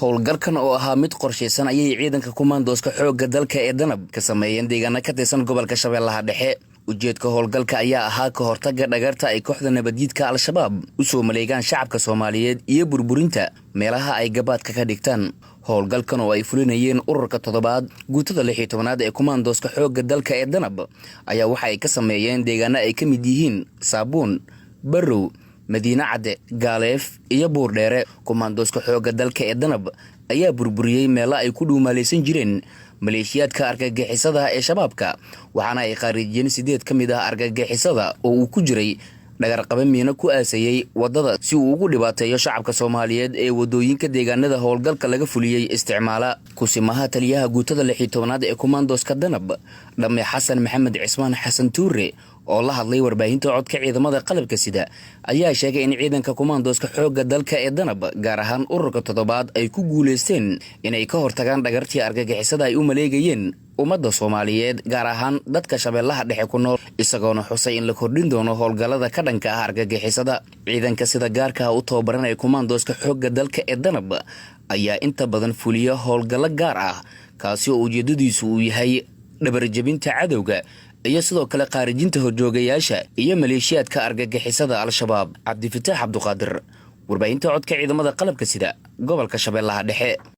Howlgalkan oo ahaa mid qorshaysan ayay ciidanka kumaandooska xoogga dalka ee Danab ka sameeyeen deegaano ka tirsan gobolka Shabeellaha Dhexe. Ujeedka howlgalka ayaa ahaa ka hortagga dhagarta ay kooxda nabaddiidka Al-Shabaab u soo maleegaan shacabka Soomaaliyeed iyo burburinta meelaha ay gabaadka ka dhigtaan. Howlgalkan oo ay fulinayeen ururka toddobaad, guutada 16aad ee kumaandooska xoogga dalka ee Danab ayaa waxa ay ka sameeyeen deegaano ay ka mid yihiin Saabuun, Barrow, Madiine Cadde, Gaaleef iyo Buurdheere. Kumaandooska xoogga dalka ee Danab ayaa burburiyey meelo ay ku dhuumaalaysan jireen maleeshiyaadka argagixisada ee Shabaabka, waxaana ay khaarijiyeen 8 ka mid ah argagixisada oo uu ku jiray dhagarqabe miino ku aasayey waddada si uu ugu dhibaateeyo shacabka Soomaaliyeed ee waddooyinka deegaanada howlgalka laga fuliyey isticmaala. Kusimaha taliyaha guutada 16aad ee kumaandooska Danab, Dhamme Xasan Maxamed Cismaan Xasan Tuure, oo la hadlay warbaahinta codka ciidamada qalabka sida, ayaa sheegay in ciidanka kumaandooska xoogga dalka ee Danab, gaar ahaan ururka toddobaad, ay ku guulaysteen inay ka hortagaan dhagartii argagixisada ay u maleegayeen ummadda Soomaaliyeed, gaar ahaan dadka Shabeellaha Dhexe ku nool, isagoona xusay in la kordhin doono howlgallada ka dhanka ah argagixisada. Ciidanka sida gaarka ah u tababaran ee kumaandooska xoogga dalka ee Danab ayaa inta badan fuliya howlgallo gaar ah, kaasi oo ujeedadiisu uu yahay dhabarjebinta cadowga iyo sidoo kale khaarijinta horjoogayaasha iyo maleeshiyaadka argagixisada Al-Shabaab. Cabdifataax Cabduqaadir, warbaahinta codka ciidamada qalabka sida, gobolka Shabeellaha Dhexe.